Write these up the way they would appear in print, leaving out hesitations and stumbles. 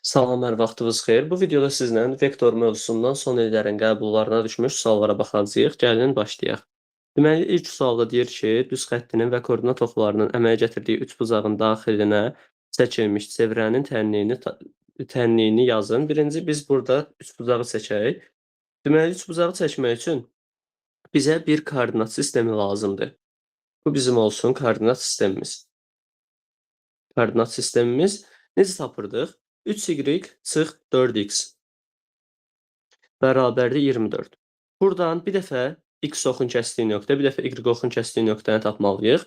Salam, hər vaxtınız xeyir. Bu videoda sizlə vektor mövzusundan son illərin qəbullarına düşmüş suallara baxacağıq. Gəlin başlayaq. Deməli, ilk sualda deyir ki, düz xəttinin və koordinat oxlarının əmələ gətirdiyi üçbucağın daxilinə çəkilmiş çevrənin tənliyini yazın. Birinci, biz burada üçbucağı çəkək. Deməli, üçbucağı çəkmək üçün bizə bir koordinat sistemi lazımdır. Bu bizim olsun koordinat sistemimiz. Koordinat sistemimiz necə tapırdıq? 3y çıx 4x bərabərdir 24. Buradan bir dəfə x oxun kəsdiyi nöqtə, bir dəfə y oxun kəsdiyi nöqtəni tapmalıyıq.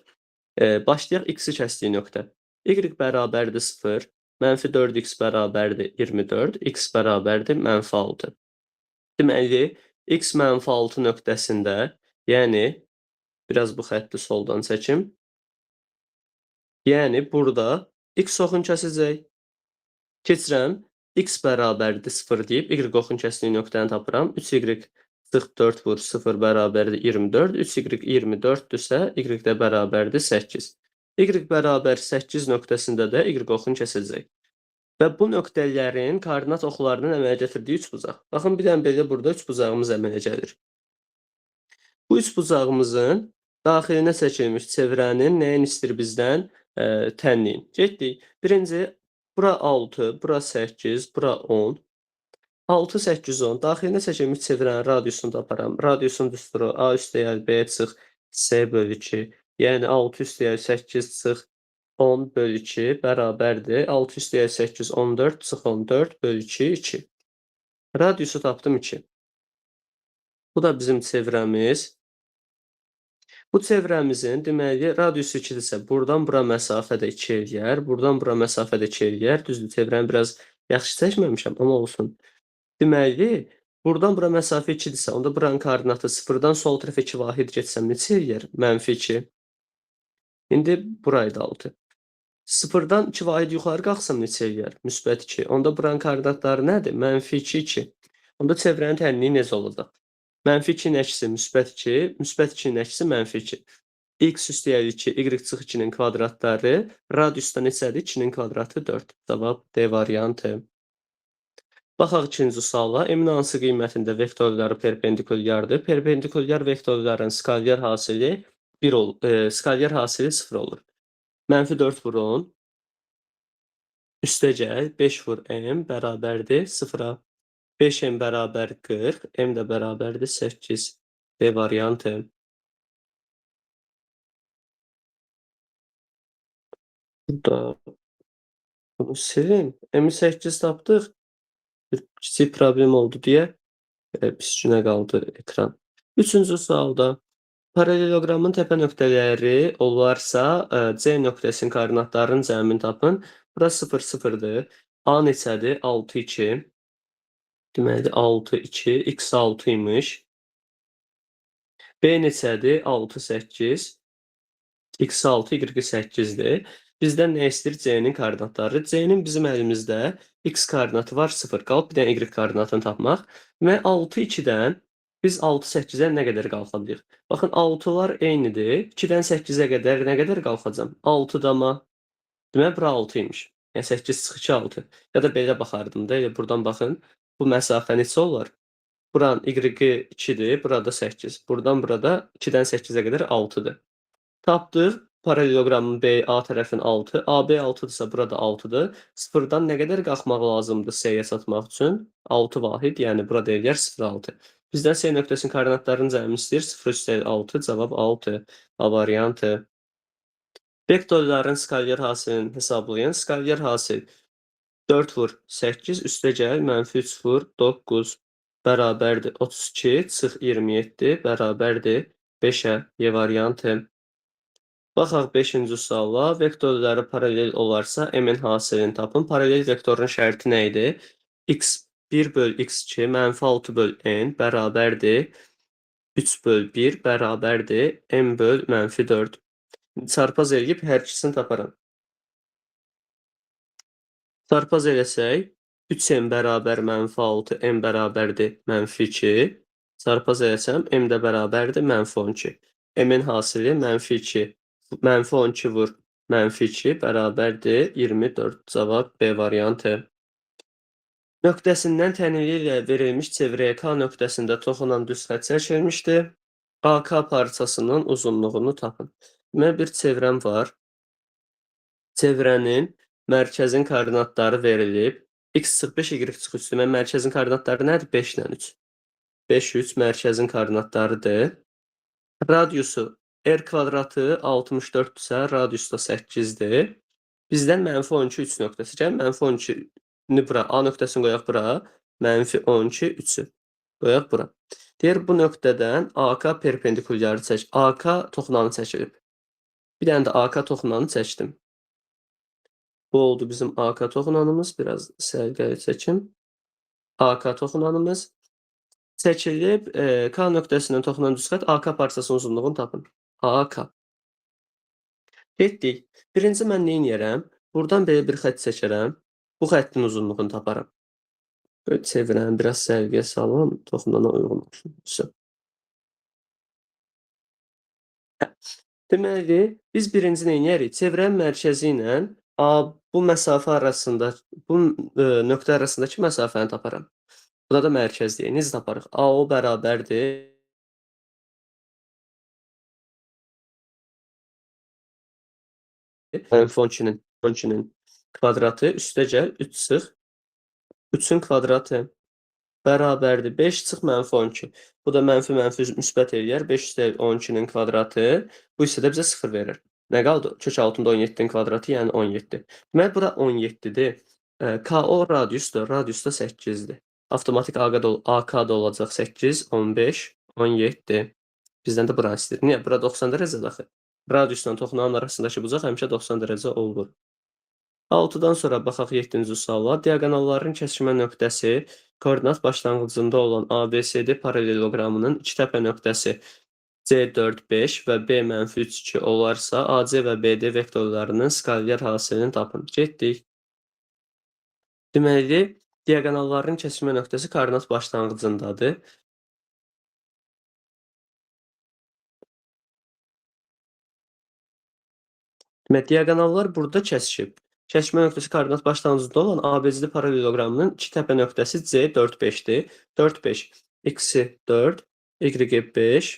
Başlayaq x-i kəsdiyi nöqtə. Y bərabərdir 0, mənfi 4x bərabərdir 24, x bərabərdir mənfi 6. Deməli, x mənfi 6 nöqtəsində, yəni, biraz bu xətti soldan çəkim. Yəni, burada x oxun kəsicək. Keçirəm, x bərabərdir 0 deyib, y oxun kəsdiyi nöqtəni tapıram. 3y çıx 4 vur 0 bərabərdir 24. 3y 24-dürsə, y də bərabərdir 8. Y bərabər 8 nöqtəsində də y oxun kəsiləcək. Və bu nöqtələrin koordinat oxlarının əmələ gətirdiyi üçbucaq. Baxın, bir dənə belə burada üçbucağımız əmələ gəlir. Bu üçbucağımızın daxilinə çəkilmiş çevrənin nəyin istəyir bizdən? Tənliyin. Getdik. Birinci, bura 6, bura 8, bura 10. 6, 8, 10. Daxilinə çəkilmiş çevrənin radiusunu taparam. Radiusun düsturu A üstəgəl B çıx C bölü 2. Yəni 6 üstəgəl 8 çıx 10 bölü 2 bərabərdir. 6 üstəgəl 8, 14 çıx 14 bölü 2, 2. Radiusu tapdım 2. Bu da bizim çevrəmiz. Bu çevrəmizin, deməli, radiusu 2-dirsə, buradan bura məsafə də 2 eləyər, buradan bura məsafə də 2 eləyər. Düzdür, çevrəni biraz yaxşı çəkməmişəm, amma olsun. Deməli, buradan bura məsafə 2-dirsə, onda buranın koordinatı 0-dan sol tərəfə 2 vahid getsəm neçə eləyər? Mənfi 2. İndi burayı da 6. 0-dan 2 vahid yuxarı qalxsam neçə eləyər? Müsbət 2. Onda buranın koordinatları nədir? Mənfi 2, 2. Onda çevrənin tənliyi necə olacaq? Mənfi 2-nin əksi müsbət 2, müsbət 2-nin əksi mənfi 2. X üstəgəl 2, Y çıx 2-nin kvadratları, radiusda neçədir? 2-nin kvadratı 4. Cavab D variantı. Baxaq ikinci suala. M-in hansı qiymətində vektorları perpendikulyardır? Perpendikulyar vektorların skalyar hasili 1 skalyar hasili 0 olur. Mənfi 4 vur 10. Üstəgəl 5 vur M bərabərdir 0-a. 5M bərabər 40, M də bərabərdir 8. D variantı. Burada bunu silin. M-i 8 tapdıq. Bir kiçik problem oldu deyə pis günə qaldı ekran. Üçüncü sualda paralelogramın təpə nöqtələri olarsa, C nöqtəsinin koordinatlarının cəmini tapın. Bura 0, 0-dır. A neçədir? 6, 2. Deməli, 6, 2, x 6 imiş. B neçədir? 6, 8. X 6, Y 8-dir. Bizdən nə istəyir? C-nin koordinatları. C-nin bizim əlimizdə x koordinatı var 0. Qalıb bir dənə y koordinatını tapmaq. Və 6, 2-dən biz 6, 8-ə nə qədər qalxa bilirik? Baxın, 6-lar eynidir. 2-dən 8-ə qədər nə qədər qalxacam? 6 dama. Deməli, bura 6 imiş. Yəni, 8 çıx 2, 6. Ya da belə baxardım da. Elə buradan baxın. Bu məsafə neçə olar? Buranın y-i 2-dir, burada 8. Buradan burada 2-dən 8-ə qədər 6-dır. Tapdıq. Paralelogramın B, A tərəfin 6. AB 6-dırsa, burada 6-dır. 0-dan nə qədər qalxmaq lazımdır C-yə çatmaq üçün? 6 vahid, yəni burada eləyər 0,6. Bizdən C nöqtəsinin koordinatlarının cəmini istəyir. 0 üstəgəl 6, cavab 6. A variantı. Vektorların skalyar hasilini hesablayın. Skalyar hasil 4 vur 8, üstəgəl mənfi 3 vur 9 bərabərdir 32, çıx 27 bərabərdir 5-ə. Y variantı. Baxaq 5-ci suala. Vektorları paralel olarsa M-in hasilini tapın. Paralel vektorun şərti nə idi? x1 böl x2 mənfi 6 böl n bərabərdir 3 böl 1 bərabərdir m böl mənfi 4. Çarpaz eləyib hər ikisini taparam. Çarpaz eləsək, 3m bərabər mənfi 6, m bərabərdir mənfi 2. Çarpaz eləsəm, m də bərabərdir mənfi 12. M-in hasili mənfi 2, mənfi 12 vur mənfi 2 bərabərdir 24. Cavab B variantı. Nöqtəsindən tənili ilə verilmiş çevrəyə K nöqtəsində toxunan düz xətt çəkilmişdir. AK parçasının uzunluğunu tapın. Deməli, bir çevrəm var. Çevrənin mərkəzin koordinatları verilib. X çıx 5, Y çıx 3. Deməli, mərkəzin koordinatları nədir? 5 ilə 3. 5, 3 mərkəzin koordinatlarıdır. Radiusu R kvadratı 64-dürsə, radius da 8-dir. Bizdən mənfi 12, 3 nöqtəsi gəlir. Mənfi 12-ni bura, A nöqtəsini qoyaq bura. Mənfi 12, 3-ü qoyaq bura. Deyir, bu nöqtədən AK perpendikulyarı çək. AK toxunanı çəkilib. Bir dənə də AK toxunanı çəkdim. Bu oldu bizim AK toxunanımız. Biraz səliqəli çəkim. AK toxunanımız çəkilib. K nöqtəsindən toxunan düz xətt AK parçasının uzunluğunu tapın. AK. Getdik. Birinci mən nə eləyərəm? Buradan belə bir xətt çəkərəm. Bu xəttin uzunluğunu taparam. Böyle çevirəm, biraz səliqəyə salım, toxunana uyğun olsun. Deməli, biz birinci nə eləyərik? Çevrənin mərkəzi ilə A, bu məsafə arasında, bu nöqtə arasındakı məsafəni taparam. Buna da mərkəz deyək. Necə taparıq? AO bərabərdir. Mənfi 12-nin kvadratı üstəcəl 3 çıx 3-ün kvadratı bərabərdir. 5 çıx mənfi 12. Bu da mənfi mənfi müsbət eləyər. 5 üstəgəl 12-nin kvadratı. Bu hissə də bizə 0 verir. Nə qaldı? Kök altında 17-nin kvadratı, yəni 17. Deməli, bura 17-dir. KO radiusdur. Radius da 8-dir. Avtomatik AK da olacaq 8, 15, 17. Bizdən də buranı istəyir. Niyə? Bura 90 dərəcədir axı. Radiusla toxunanın arasındakı bucaq həmişə 90 dərəcə olur. 6-dan sonra baxaq 7-ci suala. Diaqonalların kəsişmə nöqtəsi koordinat başlanğıcında olan ABCD paralleloqramının iki təpə nöqtəsi C4, 5 və B mənfi 3, 2 olarsa, AC və BD vektorlarının skalyar hasilini tapın. Getdik. Deməli, diaqonalların kəsişmə nöqtəsi koordinat başlanğıcındadır. Deməli, diaqonallar burada kəsişib. Kəsişmə nöqtəsi koordinat başlanğıcında olan ABCD paralleloqramının iki təpə nöqtəsi C 4, 5-dir. 4, 5. X-i 4, Y-i 5.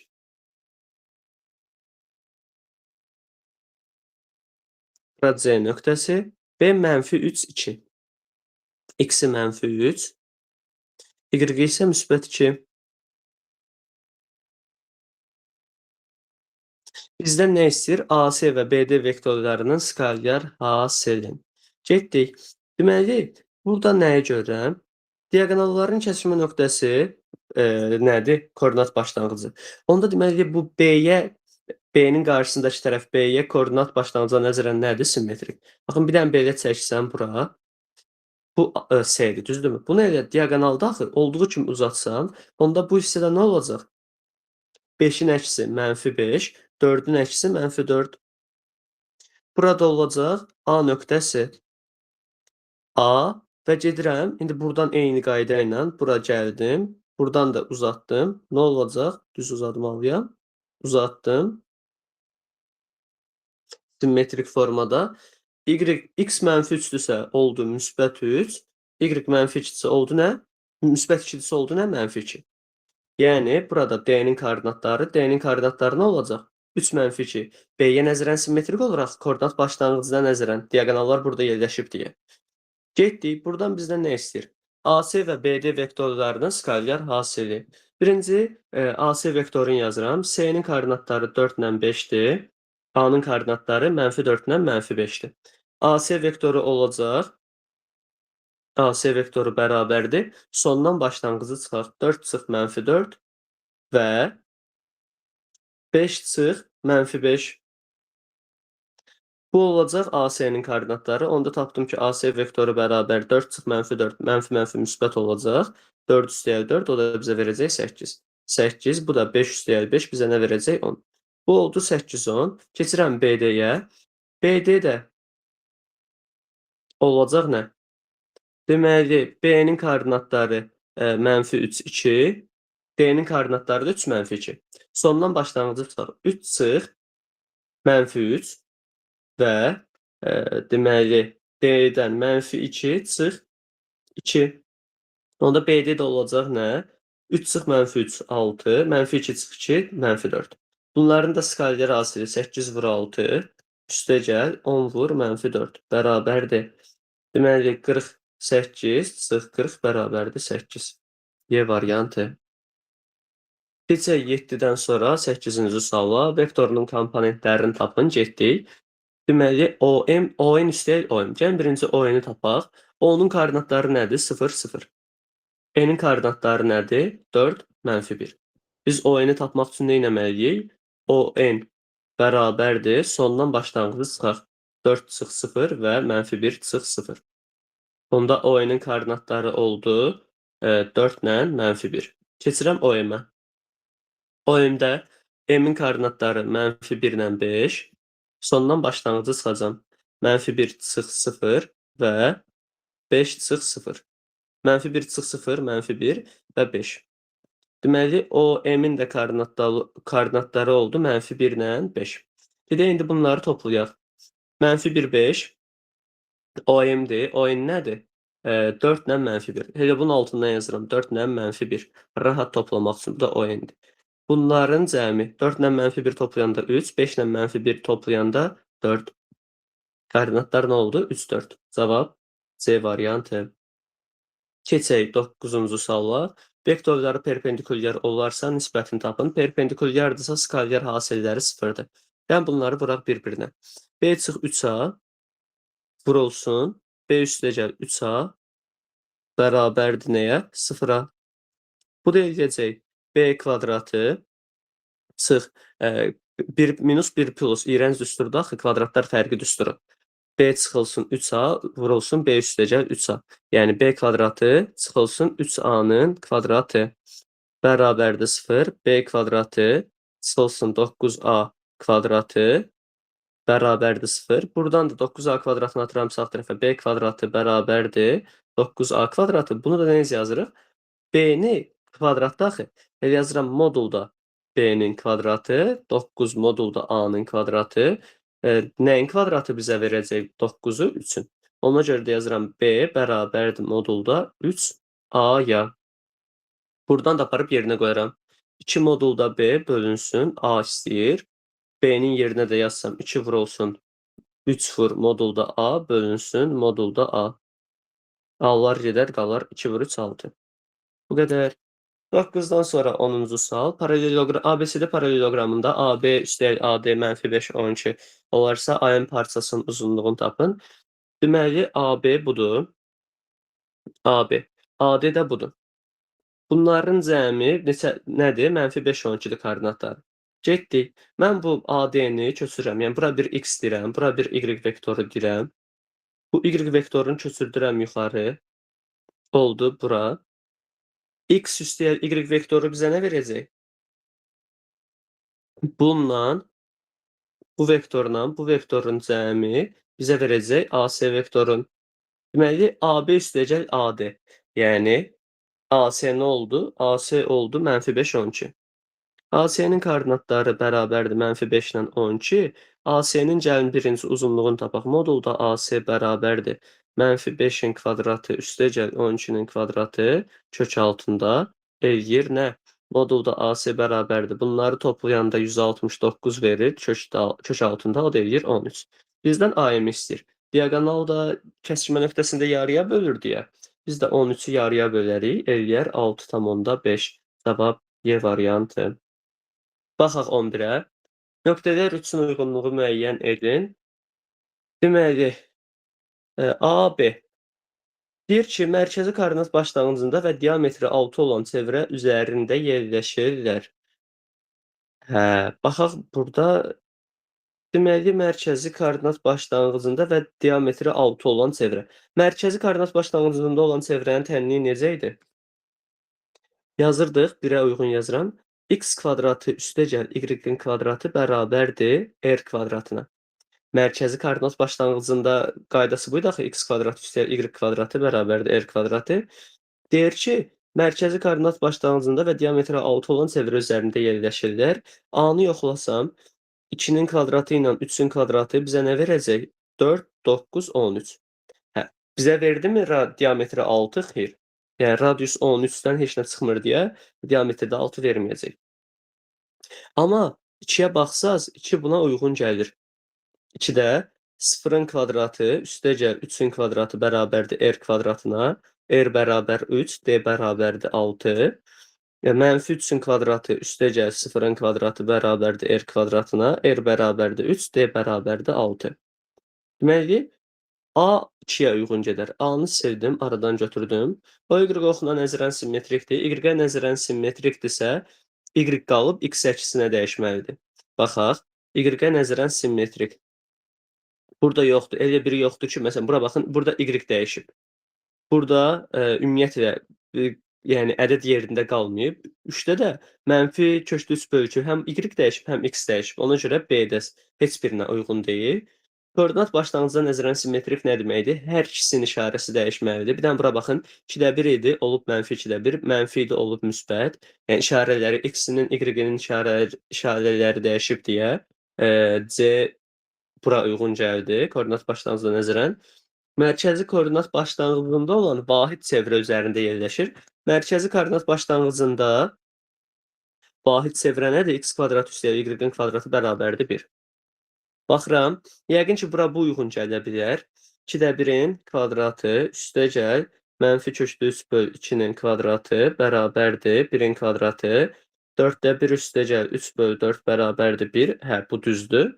Bura C nöqtəsi. B mənfi 3, 2. X-i mənfi 3. Y isə müsbət 2. Bizdən nə istəyir? AC və BD vektorlarının skalyar hasilini. Getdik. Deməli, burada nəyi görürəm? Diaqonalların kəsişmə nöqtəsi nədir? Koordinat başlanğıcı. Onda deməli, bu B-yə, B-nin qarşısındakı tərəf B-yə koordinat başlanğıcına nəzərən nədir? Simmetrik. Baxın, bir dənə belə çəksəm bura. Bu C-dir, düzdürmü? Bunu elə diaqonalda axı olduğu kimi uzatsam, onda bu hissədə nə olacaq? 5-in əksi mənfi 5, 4-ün əksi mənfi 4. Burada olacaq A nöqtəsi. A və gedirəm. İndi buradan eyni qayda ilə bura gəldim. Buradan da uzatdım. Nə olacaq? Düz uzatmalıyam. Uzatdım. Simmetrik formada. Y, X mənfi 3-dürsə oldu müsbət 3. Y mənfi 2-dirsə oldu nə? Müsbət 2-dirsə oldu nə? Mənfi 2. Yəni, burada D-nin koordinatları, D-nin koordinatları nə olacaq? 3 mənfi 2. B-yə nəzərən simmetrik olaraq koordinat başlanğıcına nəzərən diaqonallar burada yerləşib deyə. Getdik. Buradan bizdən nə istəyir? AC və BD vektorlarının skalyar hasili. Birinci, AC vektorunu yazıram. C-nin koordinatları 4 ilə 5-dir. A-nın koordinatları mənfi 4 ilə mənfi 5-dir. AC vektoru olacaq. AC vektoru bərabərdir. Sondan başlanğıcı çıxaq. 4 çıx mənfi 4 və 5 çıx mənfi 5. Bu olacaq AC-nin koordinatları. Onda tapdım ki, AC vektoru bərabər 4 çıx mənfi 4, mənfi mənfi müsbət olacaq. 4 üstəgəl 4, o da bizə verəcək 8. 8, bu da 5 üstəgəl 5 bizə nə verəcək? 10. Bu oldu 8, 10. Keçirəm BD-yə. BD də olacaq nə? Deməli, B-nin koordinatları mənfi 3, 2, D-nin koordinatları da 3, mənfi 2. Sondan başlanğıcı tutaq. 3 çıx, mənfi 3 və deməli, D-dən mənfi 2 çıx 2. Onda BD də olacaq nə? 3 çıx mənfi 3, 6, mənfi 2 çıx 2, mənfi 4. Bunların da skalyar hasili 8 vur 6, üstə gəl 10 vur mənfi 4 bərabərdir. Deməli, 48 çıx 40 bərabərdir 8. Y variantı. Keçək 7-dən sonra 8-ci suala. Vektorunun komponentlərini tapın, getdik. Deməli, OM, ON üstəyə OM. Gəlin birinci ON-i tapaq. O-nun koordinatları nədir? 0, 0. N-in koordinatları nədir? 4, mənfi 1. Biz ON-i tapmaq üçün nə etməliyik? ON bərabərdir. Sondan başlanğıcı çıxaq. 4 çıx 0 və mənfi 1 çıx 0. Onda ON-in koordinatları oldu 4 ilə mənfi 1. Keçirəm OM-ə. OM-də M-in koordinatları mənfi 1 ilə 5. Sondan başlanğıcı çıxacam. Mənfi 1 çıx 0 və 5 çıx 0. Mənfi 1 çıx 0, mənfi 1 və 5. Deməli, o M-in də koordinatları oldu mənfi 1 ilə 5. Gedək indi bunları toplayaq. Mənfi 1, 5 OM-dir. ON nədir? 4 ilə mənfi 1. Elə bunun altından yazıram. 4 ilə mənfi 1. Rahat toplamaq üçün. Bu da ON-dir. Bunların cəmi 4 ilə mənfi 1 toplayanda 3, 5 ilə mənfi 1 toplayanda 4. Koordinatlar nə oldu? 3, 4. Cavab C variantı. Keçək 9-cu suala. Vektorları perpendikulyar olarsa nisbətini tapın. Perpendikulyardırsa skalyar hasilləri 0-dır. Yəni bunları vuraq bir-birinə. B çıx 3A vurulsun. B üstə gəl 3A bərabərdir nəyə? 0-a. Bu da eləyəcək B kvadratı çıx 1 minus 1 plus iyrənc düsturdur axı, kvadratlar fərqi düsturu. B çıxılsın 3A vurulsun B üstə gəl 3A. Yəni B kvadratı çıxılsın 3A-nın kvadratı bərabərdir 0. B kvadratı çıxılsın 9A kvadratı bərabərdir 0. Buradan da 9A kvadratını atıram sağ tərəfə. B kvadratı bərabərdir 9A kvadratı. Bunu da necə yazırıq? B-ni kvadratda axı. Elə yazıram modulda B-nin kvadratı, 9 modulda A-nın kvadratı. Nəyin kvadratı bizə verəcək 9-u 3-ün. Ona görə də yazıram B bərabərdir modulda 3A-ya. Buradan da aparıb yerinə qoyaram. 2 modulda B bölünsün, A istəyir. B-nin yerinə də yazsam 2 vurulsun, 3 vur modulda A bölünsün modulda A. A-lar gedər, qalar 2 vur 3, 6. Bu qədər. 9-dan sonra 10-cu sual. ABCD paralleloqramında AB üstəgəl AD mənfi 5, 12 olarsa AM parçasının uzunluğunu tapın. Deməli, AB budur. AB. AD də budur. Bunların cəmi neçə, nədir? Mənfi 5, 12-dir koordinatları. Getdik. Mən bu AD-ni köçürürəm. Yəni, bura bir X deyirəm, bura bir Y vektoru deyirəm. Bu Y vektorunu köçürdürəm yuxarı. Oldu bura. X üstəgəl Y vektoru bizə nə verəcək? Bununla, bu vektorla, bu vektorun cəmi bizə verəcək AC vektorun. Deməli, AB üstəgəl AD. Yəni, AC nə oldu? AC oldu mənfi 5, 12. AC-nin koordinatları bərabərdir mənfi 5 ilə 12. AC-nin gəlin birinci uzunluğunu tapaq. Modulda AC bərabərdir mənfi 5-in kvadratı üstəgəl 12-nin kvadratı kök altında eləyir nə? Modulda AC bərabərdir. Bunları toplayanda 169 verir. Kök altında o da eləyir 13. Bizdən AM istəyir. Diaqonal da kəsişmə nöqtəsində yarıya bölür deyə. Biz də 13-ü yarıya bölərik. Eləyər 6,5. Cavab Y variantı. Baxaq 11-ə. Nöqtələr üçün uyğunluğu müəyyən edin. Deməli, AB deyir ki, mərkəzi koordinat başlanğıcında və diametri 6 olan çevrə üzərində yerləşirlər. Hə, baxaq burada. Deməli, mərkəzi koordinat başlanğıcında və diametri 6 olan çevrə. Mərkəzi koordinat başlanğıcında olan çevrənin tənliyi necə idi? Yazırdıq, 1-ə uyğun yazıram. X kvadratı üstəgəl Y-in kvadratı bərabərdir R kvadratına. Mərkəzi koordinat başlanğıcında qaydası buydu axı, x kvadratı üstəgəl y kvadratı bərabərdir r kvadratı. Deyir ki, mərkəzi koordinat başlanğıcında və diametri 6 olan çevrə üzərində yerləşirlər. A-nı yoxlasam, 2-nin kvadratı ilə 3-ün kvadratı bizə nə verəcək? 4, 9, 13. Hə, bizə verdimi diametri 6? Xeyr. Yəni radius 13-dən heç nə çıxmır deyə diametrdə 6 verməyəcək. Amma 2-yə baxsaz, 2 buna uyğun gəlir. 2-də 0-ın kvadratı üstəgəl 3-ün kvadratı bərabərdir r kvadratına. R bərabər 3, d bərabərdir 6. Mənfi 3-ün kvadratı üstəgəl 0-ın kvadratı bərabərdir r kvadratına. R bərabərdir 3, d bərabərdir 6. Deməli, A 2-yə uyğun gedər. A-nı sildim, aradan götürdüm. O Y oxuna nəzərən simmetrikdir. Y-ə nəzərən simmetrikdirsə, Y qalıb X əksinə dəyişməlidir. Baxaq, Y-ə nəzərən simmetrik. Burada yoxdur. Elə biri yoxdur ki, məsələn, bura baxın, burada Y dəyişib. Burada ümumiyyətlə, yəni ədəd yerində qalmayıb. 3-də də mənfi kökdə 3 bölü 2 həm Y dəyişib, həm X dəyişib. Ona görə B-də heç birinə uyğun deyil. Koordinat başlanğıcına nəzərən simmetrik nə deməkdir? Hər ikisinin işarəsi dəyişməlidir. Bir dənə bura baxın. 2-də 1 idi, olub mənfi 2-də 1, mənfi idi, olub müsbət. Yəni işarələri X-inin, Y-inin işarələri dəyişib deyə C bura uyğun gəldi. Koordinat başlanğıcına nəzərən. Mərkəzi koordinat başlanğıcında olan vahid çevrə üzərində yerləşir. Mərkəzi koordinat başlanğıcında vahid çevrə nədir? X kvadrat üstə Y-in kvadratı bərabərdir 1. Baxıram, yəqin ki, bura bu uyğun gələ bilər. 2-də 1-in kvadratı üstəgəl mənfi kökdə 3 böl 2-nin kvadratı bərabərdir 1-in kvadratı. 4-də 1 üstəgəl 3 böl 4 bərabərdir 1. Hə, bu düzdür.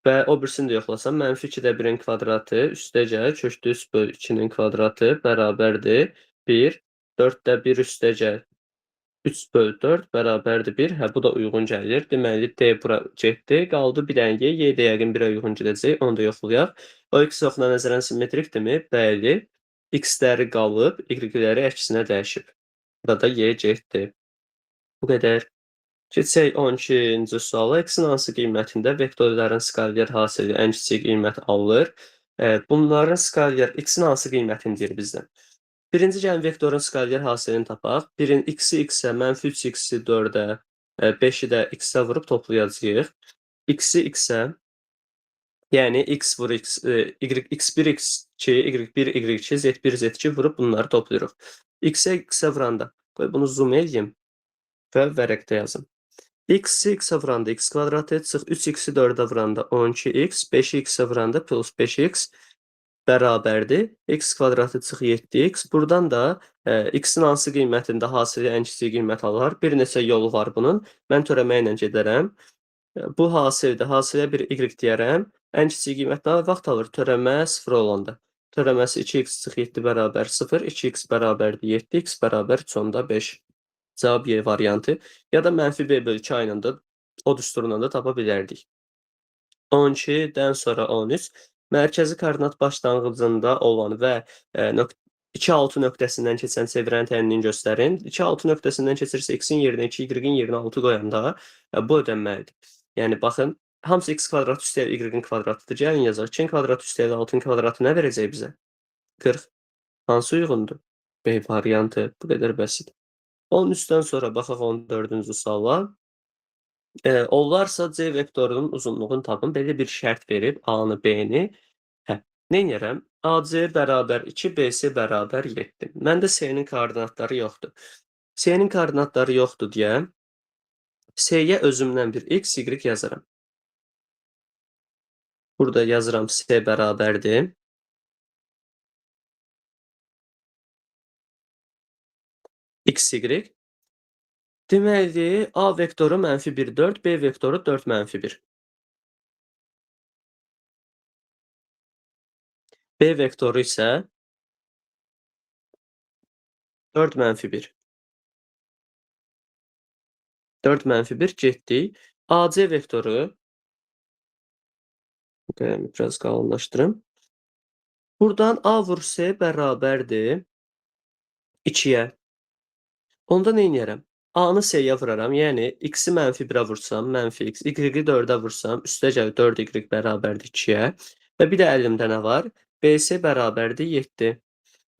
Və o birisini də yoxlasam, mənfi 2-də 1-in kvadratı üstəgəl kökdə 3 böl 2-nin kvadratı bərabərdir 1. 4-də 1 üstəgəl 3 böl 4 bərabərdir 1. Hə, bu da uyğun gəlir. Deməli, D bura getdi. Qaldı bir dənə Y. Y də yəqin 1-ə uyğun gedəcək. Onu da yoxlayaq. O X oxuna nəzərən simmetrikdirmi? Bəli. X-ləri qalıb, Y-ləri əksinə dəyişib. Burada Y getdi. Bu qədər. Keçsək 12-ci suala. X-in hansı qiymətində vektorların skalyar hasili ən kiçik qiymət alır? Bunların skalyar X-in hansı qiymətini deyir bizdən? Birinci gəlin vektorun skalyar hasilini tapaq. Birin x-i x-ə, mənfi 3x-i 4-ə, 5-i də x-ə vurub toplayacağıq. X-i x-ə, yəni x vur x, y, x1, x2, y1, y2, z1, z2 vurub bunları toplayırıq. X-ə x-ə vuranda, qoy bunu zoom eləyim və vərəqdə yazım. X-i x-ə vuranda x kvadratı çıx, 3x-i 4-ə vuranda 12x, 5-i x-ə vuranda plus 5x bərabərdir. X kvadratı çıx 7x. Buradan da x-in hansı qiymətində hasili ən kiçik qiymət alır? Bir neçə yolu var bunun. Mən törəmə ilə gedərəm. Bu hasildir. Hasilə bir y deyərəm. Ən kiçik qiymət nə vaxt alır? Törəmə 0 olanda. Törəməsi 2x çıx 7 bərabər 0, 2x bərabərdir 7, x bərabər 3.5. Cavab Y variantı. Ya da mənfi b bölü 2 ilə də o düsturla da tapa bilərdik. 12-dən sonra 13. Mərkəzi koordinat başlanğıcında olan və 2, 6 nöqtəsindən keçən çevrənin təyinini göstərin. 2, 6 nöqtəsindən keçirsə x-in yerinə 2, y-in yerinə 6 qoyanda bu ödənməlidir. Yəni baxın, hamısı x kvadratı üstəgəl y-in kvadratıdır. Gəlin yazaq. 2-nin kvadratı üstəgəl 6-nın kvadratı nə verəcək bizə? 40. Hansı uyğundur? B variantı. Bu qədər bəsit. 13-dən sonra baxaq 14-cü suala. Onlarsa C vektorunun uzunluğunu tapın. Belə bir şərt verib A-nı, B-ni. Hə, nə edirəm? AC bərabər 2, BC bərabər 7. Məndə C-nin koordinatları yoxdur. C-nin koordinatları yoxdur deyə C-yə özümdən bir x, y yazaram. Burada yazıram C bərabərdir. X, y. Deməli, A vektoru mənfi 1, 4, B vektoru 4, mənfi 1. B vektoru isə 4, mənfi 1. 4, mənfi 1 getdik. AC vektoru, qələmi biraz qalınlaşdırım. Buradan A vur C bərabərdir 2-yə. Onda nə eləyərəm? A-nı C-yə vuraram, yəni x-i mənfi 1-ə vursam, mənfi x, y-i 4-ə vursam, üstəgəl 4y bərabərdir 2-yə. Və bir də əlimdə nə var? BC bərabərdir 7.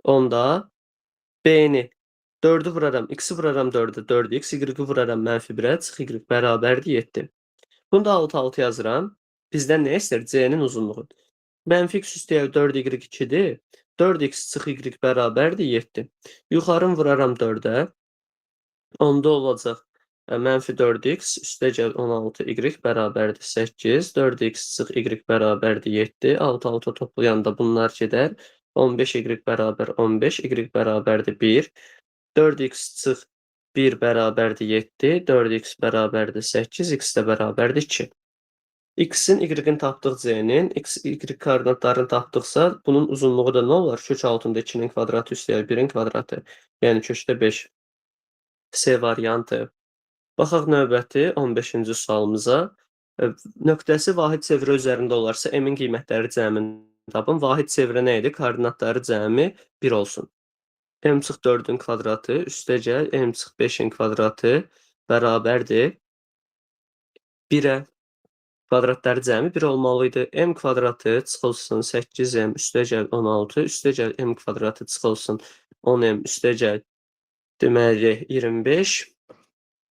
Onda B-ni 4-ü vuraram, x-i vuraram 4-ə, 4x, y-i vuraram mənfi 1-ə, çıx y bərabərdir 7. Bunu da 6, 6 yazıram. Bizdən nə istəyir? C-nin uzunluğu. Mənfi x üstəgəl 4y 2-dir. 4x çıx y bərabərdir 7. Yuxarını vuraram 4-ə. Onda olacaq mənfi 4x üstəgəl 16y bərabərdir 8. 4x çıx y bərabərdir 7. 6 6 toplayanda bunlar gedər. 15y bərabər 15, y bərabərdir 1. 4x çıx 1 bərabərdir 7, 4x bərabərdir 8, x də bərabərdir 2. X-in, y-in tapdıq C-nin, x, y koordinatlarını tapdıqsa, bunun uzunluğu da nə olar? Kök altında 2-nin kvadratı üstəgəl 1-in kvadratı. Yəni kökdə 5. C variantı. Baxaq növbəti 15-ci sualımıza. Nöqtəsi vahid çevrə üzərində olarsa, m-in qiymətləri cəmini tapın. Vahid çevrə nə idi? Koordinatları cəmi 1 olsun. M çıx 4-ün kvadratı üstəgəl m çıx 5-in kvadratı bərabərdir 1-ə. Kvadratları cəmi 1 olmalı idi. M kvadratı çıxılsın 8m üstəgəl 16 üstəgəl m kvadratı çıxılsın 10m üstəgəl deməli 25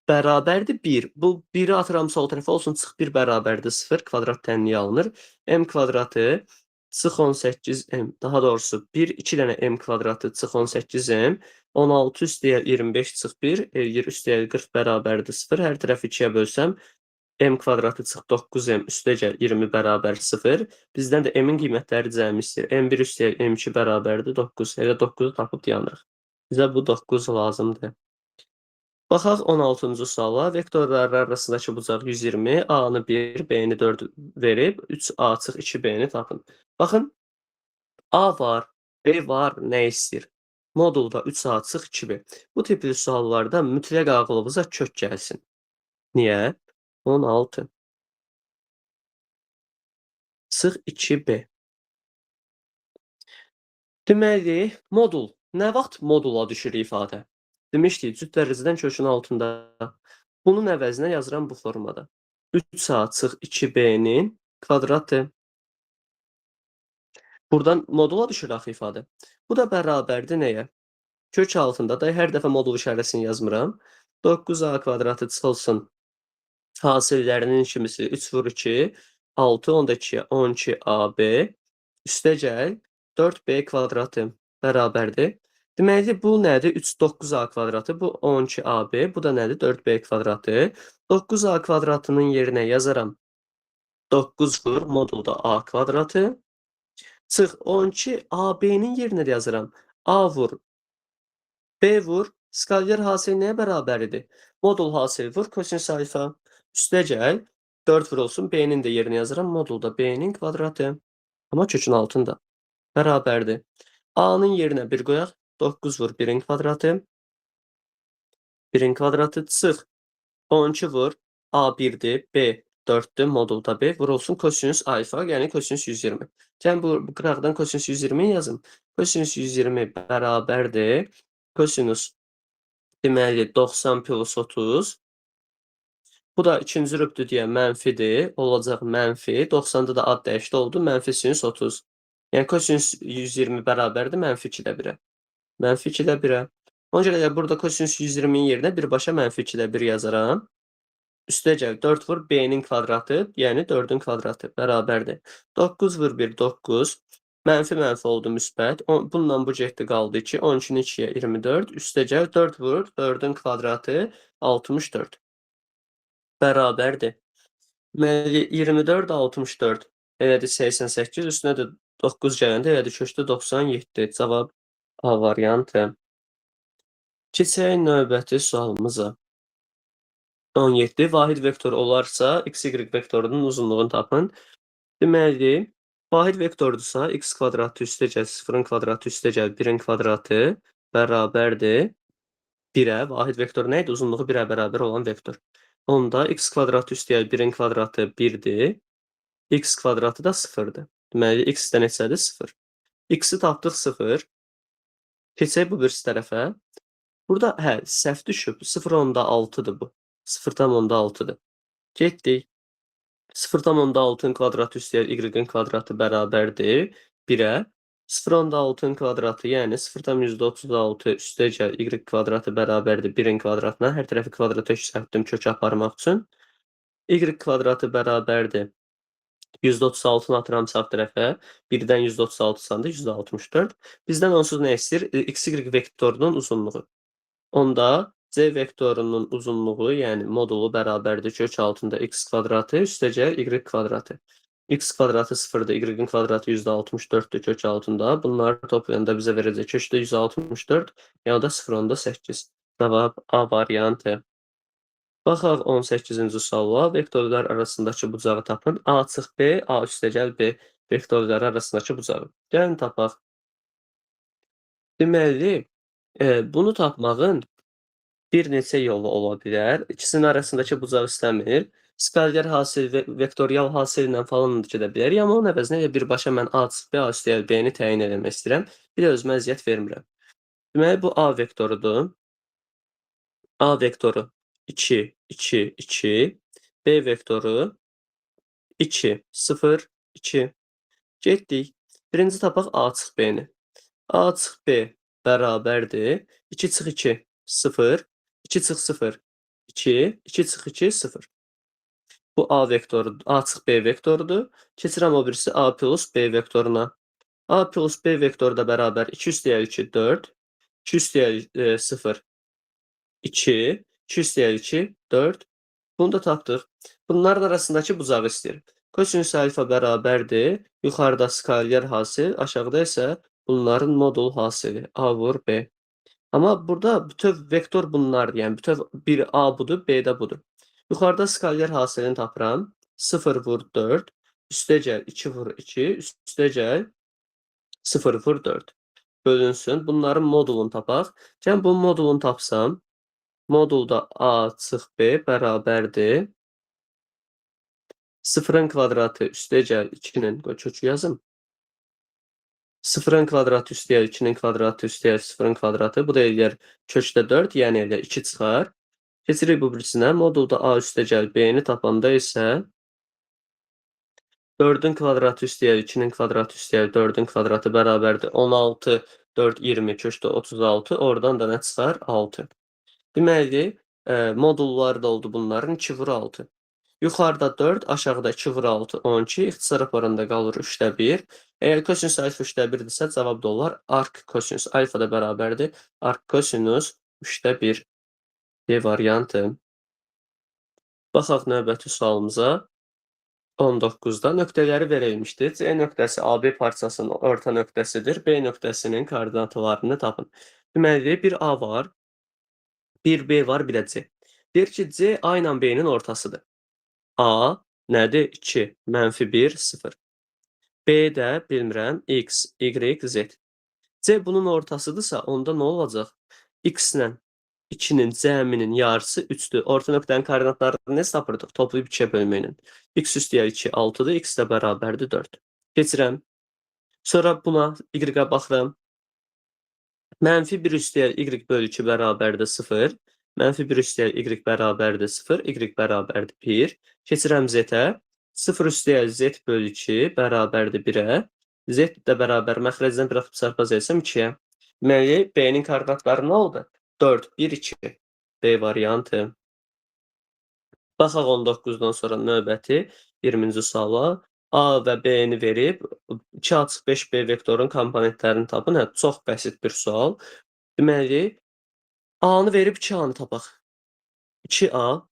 bərabərdir 1. Bu 1-i atıram sol tərəfə olsun, çıx 1 bərabərdir 0, kvadrat tənliyi alınır. M kvadratı çıx 18m, daha doğrusu 1, 2 dənə m kvadratı çıx 18m, 16 üstəgəl 25 çıx 1, eləyir üstəgəl 40 bərabərdir 0. Hər tərəfi 2-yə bölsəm, m kvadratı çıx 9m üstəgəl 20 bərabər 0. Bizdən də m-in qiymətləri cəmi istəyir. M1 üstəgəl M2 bərabərdir 9. Elə 9-u tapıb dayanırıq. Bizə bu 9 lazımdır. Baxaq 16-cı suala. Vektorlar arasındakı bucaq 120, A-nı 1, B-ni 4 verib, 3A çıx 2B-ni tapın. Baxın, A var, B var, nə istəyir? Modulda 3A çıx 2B. Bu tipli suallarda mütləq ağlınıza kök gəlsin. Niyə? 16 çıx 2B. Deməli, modul. Nə vaxt modula düşür ifadə? Demişdik, cüt dərəcədən kökün altında. Bunun əvəzinə yazıram bu formada. 3A çıx 2B-nin kvadratı. Buradan modula düşür axı ifadə. Bu da bərabərdir nəyə? Kök altında da hər dəfə modul işarəsini yazmıram. 9A kvadratı çıxılsın. Hasillərinin kimisi 3 vur 2, 6, onda 2-yə 12AB üstəgəl 4B kvadratı bərabərdir. Deməli, bu nədir? 3, 9A kvadratı, bu 12AB, bu da nədir? 4B kvadratı. 9A kvadratının yerinə yazaram. 9 vur modulda A kvadratı. Çıx 12AB-nin yerinə də yazıram. A vur, B vur, skaler hasil nəyə bərabər idi? Modul hasil vur, kosinüs alfa. Üstəgəl 4 vurulsun, B-nin də yerinə yazıram. Modulda B-nin kvadratı. Amma kökün altında. Bərabərdir. A-nın yerinə 1 qoyaq. 9 vur 1-in kvadratı. 1-in kvadratı çıx. 12 vur. A 1-dir, B 4-dür, modulda B vurulsun kosinüs alfa, yəni kosinüs 120. Gəlin bu qıraqdan kosinüs 120 yazım. Kosinüs 120 bərabərdir. Kosinüs deməli 90 plus 30. Bu da ikinci rübdür deyə mənfidir. Olacaq mənfi. 90-da da ad dəyişdi oldu. Mənfi sinüs 30. Yəni kosinüs 120 bərabərdir mənfi 2-də 1-ə. Mənfi 2-də 1-ə. Ona görə də burada kosinüs 120-nin yerinə birbaşa mənfi 2-də 1 yazaram. Üstəgəl 4 vur B-nin kvadratı, yəni 4-ün kvadratı bərabərdir. 9 vur 1, 9. Mənfi mənfi oldu müsbət. Bununla bu getdi qaldı 2. 12-ni 2-yə 24. Üstəgəl 4 vur 4-ün kvadratı 64. Bərabərdir. Deməli 24 64 elədi 88, üstünə də 9 gələndə elədi kökdə 97. Cavab A variantı. Keçək növbəti sualımıza. 17. Vahid vektor olarsa, x, y vektorunun uzunluğunu tapın. Deməli, vahid vektordursa, x kvadratı üstəgəl 0-ın kvadratı üstəgəl 1-in kvadratı bərabərdir 1-ə. Vahid vektor nə idi? Uzunluğu 1-ə bərabər olan vektor. Onda x kvadratı üstəgəl 1-in kvadratı 1-dir. X kvadratı da 0-dır. Deməli, x də neçədir? 0. X-i tapdıq 0. Keçək bu birisi tərəfə. Burada, hə, səhv düşüb. 0,6-dır bu. 0,6-dır. Getdik. 0,6-ın kvadratı üstəgəl y-in kvadratı bərabərdir 1-ə. 0,6-ın kvadratı, yəni 0,36 üstəgəl y kvadratı bərabərdir 1-in kvadratına. Hər tərəfi kvadrata yüksəltdim kökə aparmaq üçün. Y kvadratı bərabərdir %36-nı atıram sağ tərəfə. 1-dən %36 sandı %64. Bizdən onsuz nə istəyir? XY vektorunun uzunluğu. Onda C vektorunun uzunluğu, yəni modulu bərabərdir kök altında x kvadratı üstəgəl y kvadratı. X kvadratı 0-dır, y-in kvadratı %64-dür kök altında. Bunları toplayanda bizə verəcək kökdə 164, yəni da 0,8. Cavab A variantı. Baxaq 18-ci suala. Vektorlar arasındakı bucağı tapın. A çıx B, A üstəgəl B vektorları arasındakı bucağı. Gəlin tapaq. Deməli, bunu tapmağın bir neçə yolu ola bilər. İkisinin arasındakı bucağı istəmir. Skalyar hasil, vektorial hasil ilə falan da gedə bilər. Amma onun əvəzinə elə birbaşa mən A çıx B, A üstəgəl B-ni təyin eləmək istəyirəm. Bir də özümə əziyyət vermirəm. Deməli, bu A vektorudur. A vektoru 2, 2, 2. B vektoru 2, 0, 2. Getdik. Birinci tapaq A çıx B-ni. A çıx B bərabərdir. 2 çıx 2, 0. 2 çıx 0, 2. 2 çıx 2, 0. Bu A vektoru, A çıx B vektorudur. Keçirəm o birisi A plus B vektoruna. A plus B vektoru da bərabər 2 üstəgəl 2, 4. 2 üstəgəl 0, 2. 2 üstəgəl 2, 4. Bunu da tapdıq. Bunların arasındakı bucağı istəyir. Kosinüs alfa bərabərdir. Yuxarıda skalyar hasil, aşağıda isə bunların modul hasili. A vur B. Amma burada bütöv vektor bunlardır. Yəni bütöv bir A budur, B də budur. Yuxarıda skalyar hasilini tapıram. 0 vur 4, üstəgəl 2 vur 2, üstəgəl 0 vur 4. Bölünsün. Bunların modulunu tapaq. Gəlin bunun modulunu tapsam, modulda A çıx B bərabərdir. 0-ın kvadratı üstəgəl 2-nin, qoy kökü yazım. 0-ın kvadratı üstəgəl 2-nin kvadratı üstəgəl 0-ın kvadratı. Bu da eləyər kökdə 4, yəni eləyər 2 çıxar. Keçirik bu birisinə. Modulda A üstəgəl B-ni tapanda isə 4-ün kvadratı üstəgəl 2-nin kvadratı üstəgəl 4-ün kvadratı bərabərdir. 16, 4, 20, kökdə 36. Oradan da nə çıxar? 6. Deməli, modulları da oldu bunların 2 vur 6. Yuxarıda 4, aşağıda 2 vur 6, 12. İxtisar aparanda qalır 3-də 1. Əgər kosinüs alfa 3-də 1-dirsə, cavab da olar. Ark kosinüs alfa da bərabərdir. Ark kosinüs 3-də 1. D variantı. Baxaq növbəti sualımıza. 19-da nöqtələri verilmişdir. C nöqtəsi AB parçasının orta nöqtəsidir. B nöqtəsinin koordinatlarını tapın. Deməli, bir A var, bir B var, bir də C. Deyir ki, C A ilə B-nin ortasıdır. A nədir? 2, mənfi 1, 0. B də bilmirəm, X, Y, Z. C bunun ortasıdırsa, onda nə olacaq? X ilə 2-nin cəminin yarısı 3-dür. Orta nöqtənin koordinatlarını necə tapırdıq? Toplayıb 2-yə bölməklə. X üstəgəl 2, 6-dır. X də bərabərdir 4. Keçirəm. Sonra buna Y-ə baxıram. Mənfi 1 üstəgəl Y bölü 2 bərabərdir 0. Mənfi 1 üstəgəl Y bərabərdir 0. Y bərabərdir 1. Keçirəm Z-ə. 0 üstəgəl Z bölü 2 bərabərdir 1-ə. Z də bərabər məxrəcdən bir atıb çarpaz etsəm 2-yə. Deməli, B-nin koordinatları nə oldu? 4, 1, 2. B variantı. Baxaq 19-dan sonra növbəti 20-ci suala. A və B-ni verib 2A çıx 5B vektorun komponentlərini tapın. Hə, çox bəsit bir sual. Deməli, A-nı verib 2A-nı tapaq. 2A,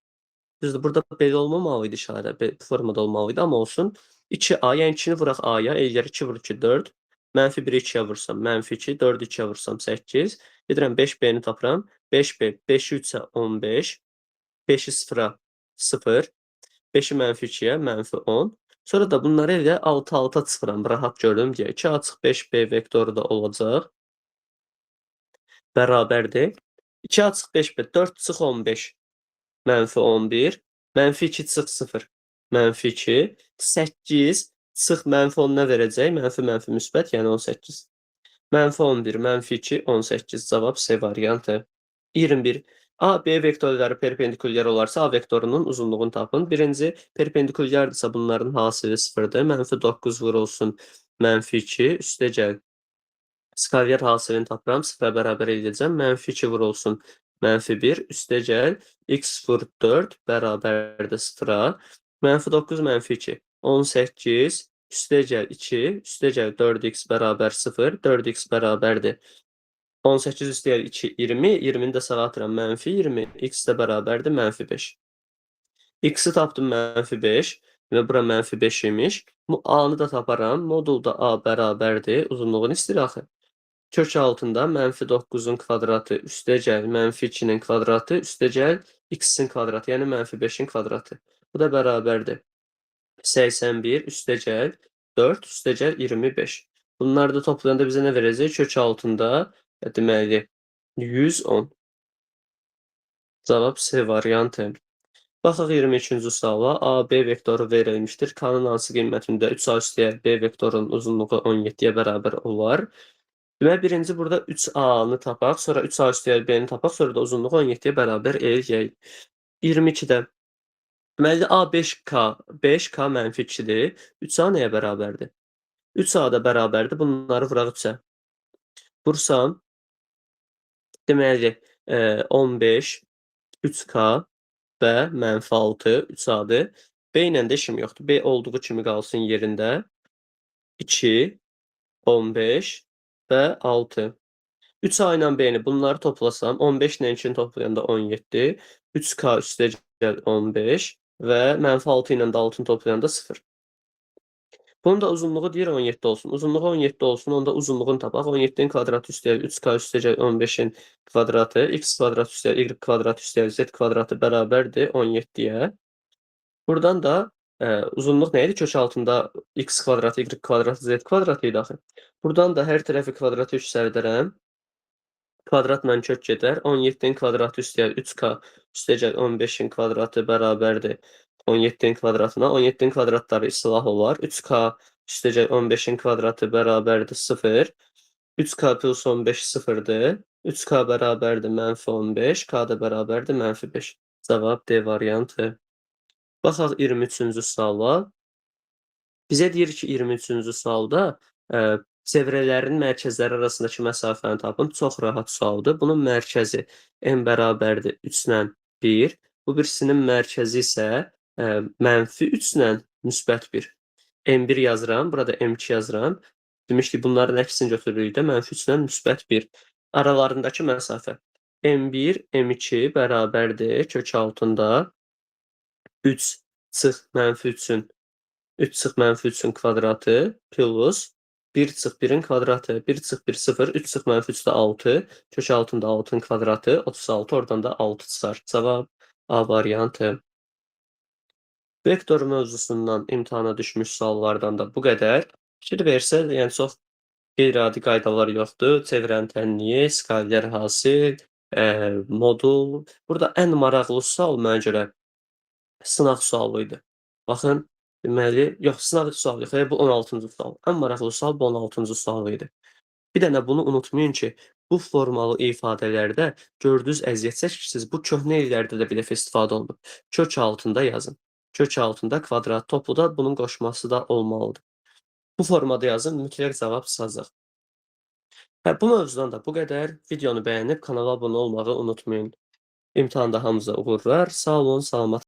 düzdür, burada belə olmamalı idi işarə, B formada olmalı idi, amma olsun. 2A, yəni 2-ni vuraq A-ya, eləyər 2 vur 2, 4. Mənfi 1-i 2-yə vursam, mənfi 2, 4-ü 2-yə vursam, 8. Gedirəm 5B-ni tapıram. 5B, 5-i 3-ə 15, 5-i 0-a 0, 5-i mənfi 2-yə mənfi 10. Sonra da bunları elə 6-6-a çıxıram, rahat görüm deyə. 2A çıx 5B vektoru da olacaq. Bərabərdir. 2A çıx 5B, 4 çıx 15, mənfi 11, mənfi 2 çıx 0, mənfi 2, 8 çıx mənfi 10 nə verəcək? Mənfi, mənfi, müsbət, yəni 18. Mənfi 11, mənfi 2, 18. Cavab C variantı. 21. A, B vektorları perpendikulyar olarsa A vektorunun uzunluğunu tapın. Birinci, perpendikulyardırsa bunların hasili 0-dır. Mənfi 9 vurulsun mənfi 2, üstəgəl skalyar hasilini tapıram, 0-a bərabər edəcəm. Mənfi 2 vurulsun mənfi 1, üstəgəl x vur 4 bərabərdir 0-a. Mənfi 9, mənfi 2. 18 üstəgəl 2 üstəgəl 4x bərabər 0, 4x bərabərdir. 18 üstəgəl 2, 20, 20-ni də sağa atıram, mənfi 20, x də bərabərdir, mənfi 5. X-i tapdım mənfi 5 və bura mənfi 5 imiş. Bu A-nı da taparam, modulda A bərabərdir, uzunluğunu istəyir axı. Kök altında mənfi 9-un kvadratı üstəgəl mənfi 2-nin kvadratı üstəgəl x-in kvadratı, yəni mənfi 5-in kvadratı. Bu da bərabərdir. 81 üstəgəl 4 üstəgəl 25. Bunları da toplayanda bizə nə verəcək? Kök altında deməli 110. Cavab C variantı. Baxaq 22-ci suala. A, B vektoru verilmişdir. K-nın hansı qiymətində 3A üstəgəl B vektorunun uzunluğu 17-yə bərabər olar? Deməli, birinci burada 3A-nı tapaq, sonra 3A üstəgəl B-ni tapaq, sonra da uzunluğu 17-yə bərabər eləyək. 22-də deməli, A 5K, 5K mənfi 2-dir. 3A nəyə bərabərdir? 3A da bərabərdir. Bunları vuraq 3-ə. Vursam, deməli, 15, 3K və mənfi 6, 3A-dır. B ilə də işim yoxdur. B olduğu kimi qalsın yerində. 2, 15 və 6. 3A ilə B-ni bunları toplasam, 15 ilə 2-ni toplayanda 17, 3K üstəgəl 15 və mənfi 6 ilə də 6-nı toplayanda 0. Bunun da uzunluğu deyir 17 olsun. Uzunluğu 17 olsun, onda uzunluğunu tapaq. 17-nin kvadratı üstəgəl 3K üstəgəl 15-in kvadratı, x kvadrat üstəgəl y kvadrat üstəgəl z kvadratı bərabərdir 17-yə. Buradan da uzunluq nə idi? Kök altında x kvadratı, y kvadratı, z kvadratı idi axı. Buradan da hər tərəfi kvadratı yüksəldərəm. Kvadratla kök gedər. 17-nin kvadratı üstəgəl 3K üstəgəl 15-in kvadratı bərabərdir 17-nin kvadratına. 17-nin kvadratları islah olar. 3K üstəgəl 15-in kvadratı bərabərdir 0. 3K plus 15 0-dır. 3K bərabərdir mənfi 15. K da bərabərdir mənfi 5. Cavab D variantı. Baxaq 23-cü suala. Bizə deyir ki, 23-cü sualda çevrələrin mərkəzləri arasındakı məsafəni tapın. Çox rahat sualdır. Bunun mərkəzi M bərabərdir 3 ilə 1. Bu birisinin mərkəzi isə mənfi 3 ilə müsbət 1. M1 yazıram, burada M2 yazıram. Demişdik, bunların əksini götürürük də mənfi 3 ilə müsbət 1. Aralarındakı məsafə M1, M2 bərabərdir kök altında 3 çıx mənfi 3-ün 3 çıx mənfi 3-ün kvadratı plus 1 çıx 1-in kvadratı, 1 çıx 1 0, 3 çıx mənfi 3 də 6, kök altında 6-nın kvadratı 36, oradan da 6 çıxar. Cavab A variantı. Vektor mövzusundan imtahana düşmüş suallardan da bu qədər. Fikir versəz, yəni çox qeyri-adi qaydalar yoxdur. Çevrənin tənliyi, skaler hasil, modul. Burada ən maraqlı sual mənə görə sınaq sualı idi. Baxın, deməli, yox, sınaq sualı yox, bu 16-cı sual. Ən maraqlı sual bu 16-cı sual idi. Bir dənə bunu unutmayın ki, bu formalı ifadələrdə gördüyünüz əziyyət çəkirsiniz. Bu köhnə illərdə də bir dəfə istifadə olunub. Kök altında yazın. Kök altında kvadrat topluda bunun qoşması da olmalıdır. Bu formada yazın, mütləq cavab çıxacaq. Hə, bu mövzudan da bu qədər. Videonu bəyənib kanala abunə olmağı unutmayın. İmtahanda hamınıza uğurlar. Sağ olun, salamat.